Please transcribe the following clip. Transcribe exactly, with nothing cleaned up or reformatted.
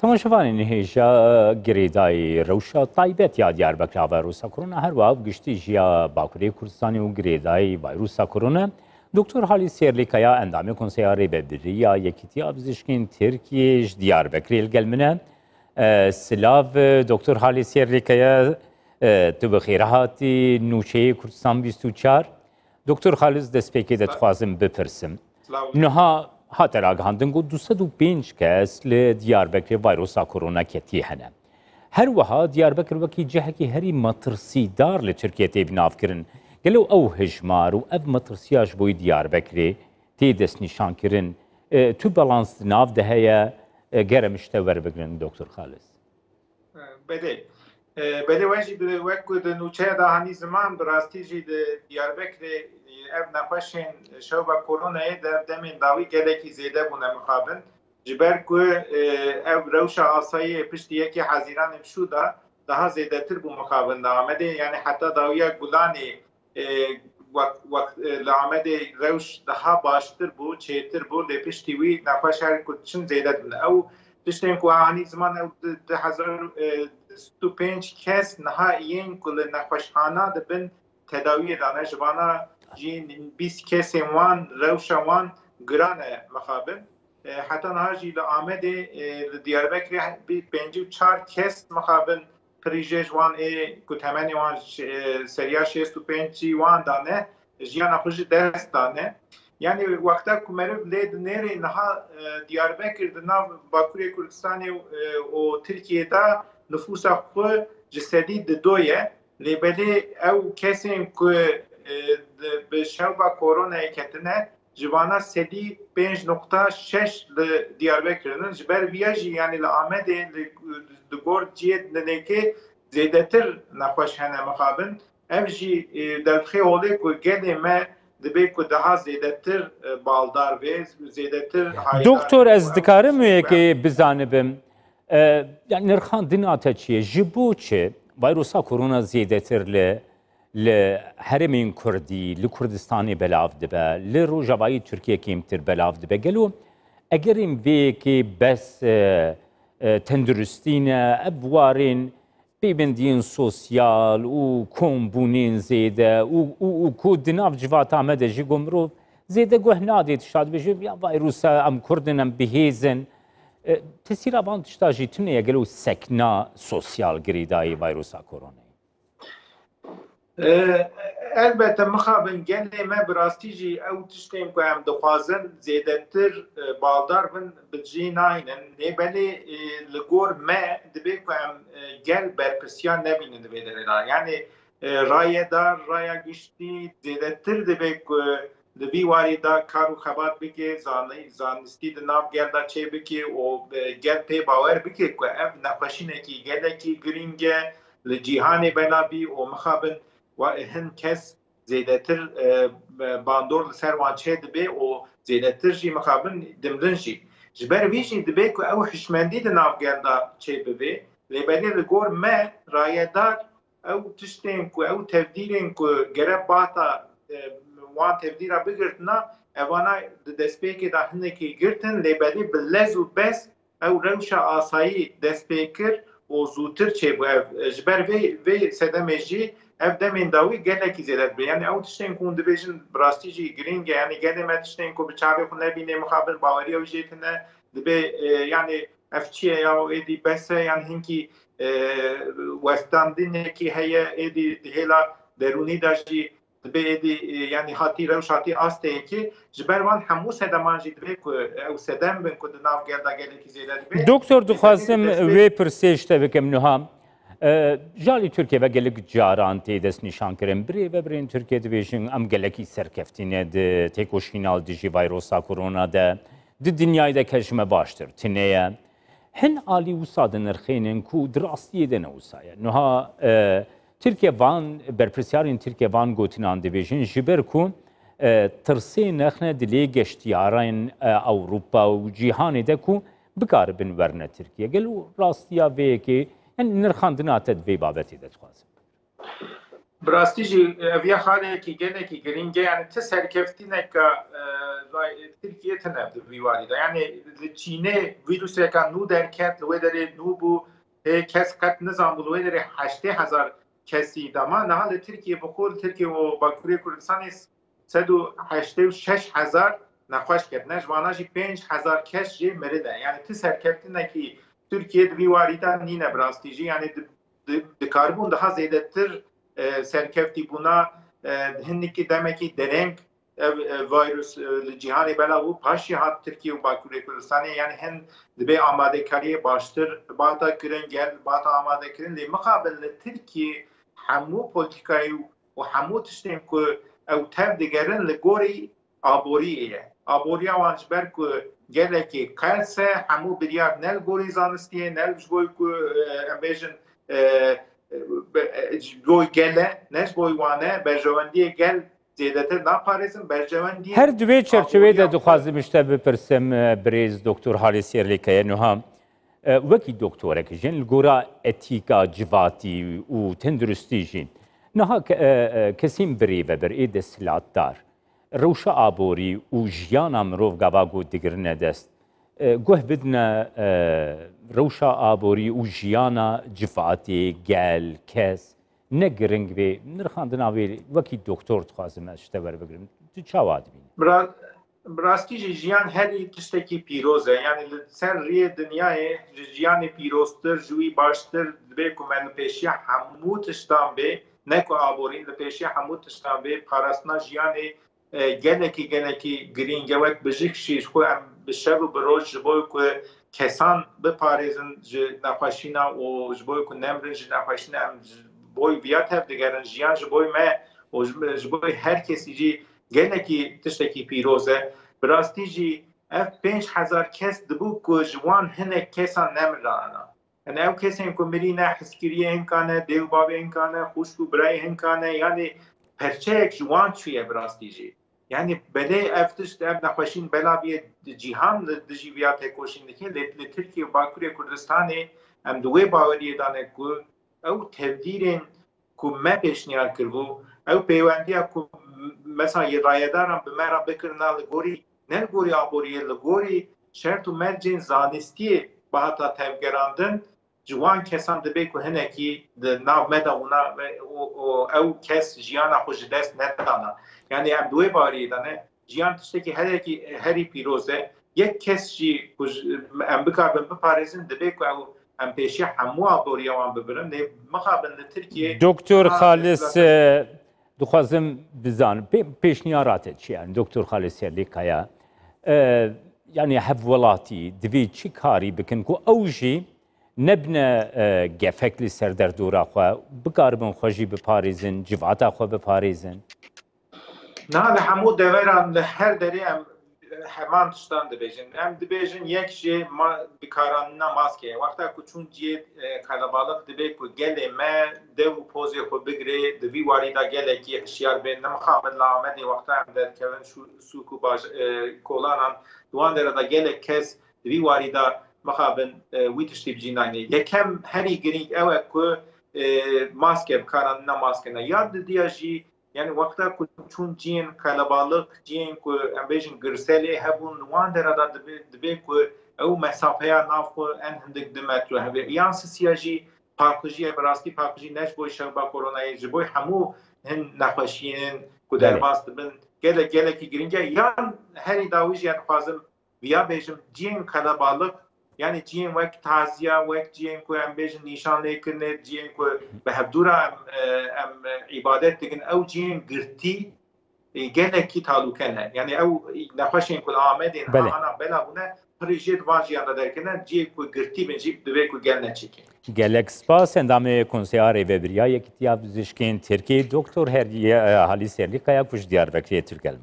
Temaşevanên hêja, girêdayî rewşa taybet ya Diyarbekir a vayrusa korona, her wiha bi giştî jî ya Bakurê Kurdistanê û girêdayî vayrusa korona, Doktor Halîs Sêrlîkaya, endamê Konseya Rêvebirî ya Yekîtiya Pizîşkên Tirkiyê ji Diyarbekirê li gel min e. E, silav, e, Doktor Halîs Sêrlîkaya, e, tu bi xêr hatî nûçeyê Kurdistan bîst û çar. Doktor Halîs, destpêkê de dixwazim bipirsim. Silav. Niha hate ragihandin ku du sed û pênc kes li Diyarbekirê vayrosa korona ketiye hene. Her wiha Diyarbekir wekî cihekî herî metirsîdar li Tirkiyê tê binavkirin. Gelo ew hijmar û ev metirsiya ji bo Diyarbekirê tê destnîşankirin? E, tu balans di nav de heye, e, ger em ji te werbigirin, Doktor Halîs. Belê. E, belê, we jî bi, wek ku di nûçeya de hanî ziman, bi rastî jî di Diyarbekirê, e, ev nexweşên şewba koronayê de demên dawî gelekî zêde bûne mixabin. Ji ber ku, e, ev rewşa asayî piştî yekê Hezîranê bi şû de daha zêdetir bû mixabin di Amedê. Yani heta dawiya Gulanê, e, wek, wek, e, li Amedê rewş daha baştir bû, çêtir bû, lê piştî wî nexweş her ku diçin zêde dibin. Ew tiştên ku anî ziman, ew di, di hezar, e, sed û pênc kes niha yên ku li nexweşxana dibin tedawiyê dane, ji vana jî bîst kesên wan rewşa wan giran e mixabin. E, heta niha jî li Amedê, e, li Diyarbekirê bî pêncî û çar kes mixabin pirî jê ji wan ê ku temenê wan ş-, e, seriya şêst û pênc jî wan dane, jiyana xwe ji dest dane. Yani wexta ku meriv lê dinêrê niha, e, Diyarbekir di nav Bakurê Kurdistanê, e, û Tirkiyê de nifûsa xwe ji sedî dido ye. Lê belê ew kesên ku, e, di, bi şewba koronayê ketine, ji vana sedî pênc nokta şeş li Diyarbekir in. Ji ber viya jî, yani li Amedê li, di gor cihê dinêkê zêdetir nexweş hene mixabin. Ev jî, e, derdixê holê ku gelê me dibê ku daha zêdetir, e, baldar vê, zêdetir hayîdar Doktor, ez dikarim wê yekê bizanibim. E, yani nirxandina te çi ye? Ji bo çi vayrusa korona zêdetir li, li herêmên Kurdî, li Kurdistanê belav dibe, li rojavayî Tirkiye kêmtir belav dibe? Gelo egerên vê yekê bes, e, e, tenduristî ne, ev warên pêbendiyên sosyal û kombûnên zêde û, û, û ku di nav civata me de jî ku mirov zêde guh nadê tişta dibêje, ya vayrusa, em Kurd in, em bihêz in. E, tesîra van tişta jî tune ye, gelo sekna sosyal girêdayî vayrusa koronayê? E, elbette mixabin gelê me bi rastî jî ew tiştên ku em dixwazin zêdetir, e, baldar bin bi cî naynin. Lê belê, e, li gor me dibê ku em, e, gel berpirsiya nebînin di vê derê de. Yani, e, rayedar, raya giştî zêdetir dibê ku di vî warî de kar û xebat bike, zanî-, zanistî di nav gel de çê bike û, e, gel pê bawer bike ku ev nexweşînekî gelekî girîng e, li cîhanê bela bî û mixabin wa-, hin kes zêdetir, e, bandor li ser wan çê dibe û zêdetir jî mixabin dimrin jî. Ji ber vî jî dibe ku ew hişmendî di nav gel de çê bibe. Lê belê li gor me rayedar ew tiştên ku, ew tevdîrên ku gere bata, e, wan tevdîra bigirtina, evana di destpêkê de hinekî girtin, lê belê bi lez û bez ew rewşa asayî dest pê kir û zûtir çêbû ev. Ji ber vê, vê sedemê jî ev demên dawî gelekî zêde dibe. Yani ew tiştên ku hûn dibêjin bi rastî jî girîng e. Yani gelê me tiştên ku bi çavê xwe nebîne, mixabin baweriya wî jê tune dibe, e, yani ev çi ye ya êdî bes e, yani hinkî, e, westandinekî heye, êdî di hêla derûnî de jî dibe êdî, e, yani hatî rewş, hatî asteyekê, ji ber van hemû sedeman jî dibe ku ew sedem bin ku di nav gel de gelekî zêde dibe. Doktor, dixwazim wê pirsê ji te bikim niha. E, ji alî Tirkiye ve gelek caran tê destnîşankirin. Bi rêvebirên Tirkiye dibêjin, em gelekî serkeftî ne di têkoşîna li dijî vayrosa korona de. Di dinyayê de ke ji me baştir tune ye. Hin alî wisa dinirxênin ku di rastiyê de ne wisa ye. Niha, e, Tirkiye van, berpirsiyarên Tirkiye van gotinan dibêjin, ji ber ku, e, tirsê nexne dilê geştiyarên, e, Ewropa û cîhanê de ku bikaribin werne Tirkiye. Gelo rastiya vê yekê, yani nirxandina te di vê babetê de dixwazim. Bi rastî jî ev ya xalekî gelekî girîng e, yani ti serkeftîneke, e, Tirkiye tine di vî warî de. Yani li Çînê vîruseka nû derket, li wê derê nû bû, hê kes qet nizanbû, li wê derê heştê hezar kesî dema. Niha li Tirkiye bi xwe, li Tirkiye û Bakurê Kurdistanê sed û heştê û şeş hezar nexweş ketine. Ji vana jî pênc hezar kes jê mirine. Yani ti serkeftinekî Tirkiye di vî warî de nîne bi rastî jî. Yani di, di, dikaribûn daha zêdetir, e, serkeftî bûna, e, hinekî demekî dereng ev, e, vîrus, e, li cîhanê belav bû, paşê hat Tirkiye û Bakurê Kurdistanê, yani hin dibê amadekariyê baştir bata kirin, gel bata amade kirin. Lê mixabin li Tirkiye hemû polîtîkayê û, û hemû tiştên ku ew tev digerin li gorî aboriyê ye. Aboriya wan ji ber ku gelekî qels e, hemû biryar ne li gorî zanistiyê, ne ji bo ku, e, em bêjin, e, e, be-, e, ji bo gel e, ne ji bo wan e, berjewendiyê gel zêdetir naparêzin, berjewendiyê Her di vê çerçeveyê de aborî dixwazim ji te bipirsim, e, birêz Doktor Halî Sêrlîkaya, niha, e, wekî doktorek jî li gora etîka civatî û tenduristî jî, niha ke-, e, e, kesên birêvebir ê desthilatdar rewşa aborî û jiyana mirov gava ku digirine dest, e, guh bidine, e, rewşa aborî û jiyana civatê, gel, kes, ne giring bê, nirxandina wê wekî doktor dixwazim ez ji te werbigirim. Tu çawa dibînî? Bira-, bi rastî jî jiyan herî tiştekî pîroz e. Yani li ser riyê dinyayê ji jiyanê pîroztir, ji wî baştir dibe ku me li pêşiya hemû tiştan bê, ne ku aborîn, li pêşiya hemû tiştan bê. Parastina jiyanê, e, gelekî, gelekî girîng e. Wek bijîk jî ji xwe em bi şev û bi roj ji bo ku kesan biparêzin ji nexweşîna û ji bo ku nemrin ji nexweşîna, em ji bo viya tev digerin. Jiyan ji bo me û ji, ji bo her kesî jî gelekî tiştekî pîroz e. Bi rastî jî ev pênc hezar kes dibû ku ji wan hinek kesan nemirana. Yani ew kesên ku mirî ne hizkiriyê hinka ne, dê û bavê hinka ne, xwişk û birayê hinka ne, yani perçeyek ji wan çûye bi rastî jî. Yani belê ev tişt, ev nexweşîn belaviye di cîhan li dijî viya têkoşîn dikin, lê li Tirkiye û Bakurê Kurdistanê em di wê baweriyê de ne ku ew tevdîrên ku me pêşniyar kiribû, ew pêwendiya ku m-, mesela yê rayedaran bi me re bikirina li gorî, ne li gorî aboriyê, li gorî şert û mercên zanistiyê bihata tevgerandin, ji wan kesan dibe ku hinekî di nav me de wina ve û, û ew kes jiyana xwe ji dest nedana. Yani em di wê baweriyê de ne. Jiyan tiştekî herekî, herî pîroz e. Yek kes jî ku ji, em bikaribin biparêzin, dibe ku ew, em pêşiya hemû aboriya wan bibirin. Lê mixabin li Tirkiye Doktor daha Xalis, enflasyon e, dixwazim bizanim, pê-, pêşniyara te çi ye? Yani Doktor Xalis Sêrlîkaya, e, yani hevwelatî divê çi karî bikin ku ew jî nebine, e, gefek li ser derdora xwe, bikaribin xwe jî biparêzin, civata xwe biparêzin? Niha li hemû deveran, li her derê em heman tiştan dibêjin. Em dibêjin yek jê ma-, bikaranîna maskeyê. Wexta ku çûn cihê, e, qelebalix, dibê ku gelê me dev û pozê xwe bigirê, di vî warî de gelekî hişyar bê. Ne mixabin li Amedê wexta em derkevin şû-, sûk û baş-, e, kolanan, di wan dere de gelek kes di vî warî de mixabin, e, wî tiştî bi cî nayne. Yekem herî girîng ew e ku, e, maske, bikaranîna maske ne. Ya didiya jî, yani wexta ku çûn cihên qelebalix, cihên ku em bêjin girse lê hebûn, li wan dera de dibe, dibe ku ew mesafeya nav xwe en hindik du metro hebe. Yan sisiya jî paqijî ye, bi rastî paqijî ne ji bo şerba koronayê, ji bo hemû hin nexweşiyên ku Belê. derbas dibin, gelek, gelekî girîng e. Yan herî dawî jî ez dixwazim viya bêjim, cihên qelebalix, yani cihên wek taziya, wek cihên ku em bêjin nîşan lê kirine, cihên ku bi hevdû re em, e, em, e, îbadet dikin, ew cihên girtî, e, gelekî talûke ne. Yani ew nexweşên ku li Amedê Belê. niha ana bela bûne, pirî jê di van jiyan de derkirine, cihê ku girtî bin jî divê ku gel neçêke. Gelek spas. Endamê Konseya Rêvebiriya Yekîtiya Pizîşkên Tirkî, Doktor Her-, e, Halî Serlîkaya ku ji Diyarbekirê Tirk el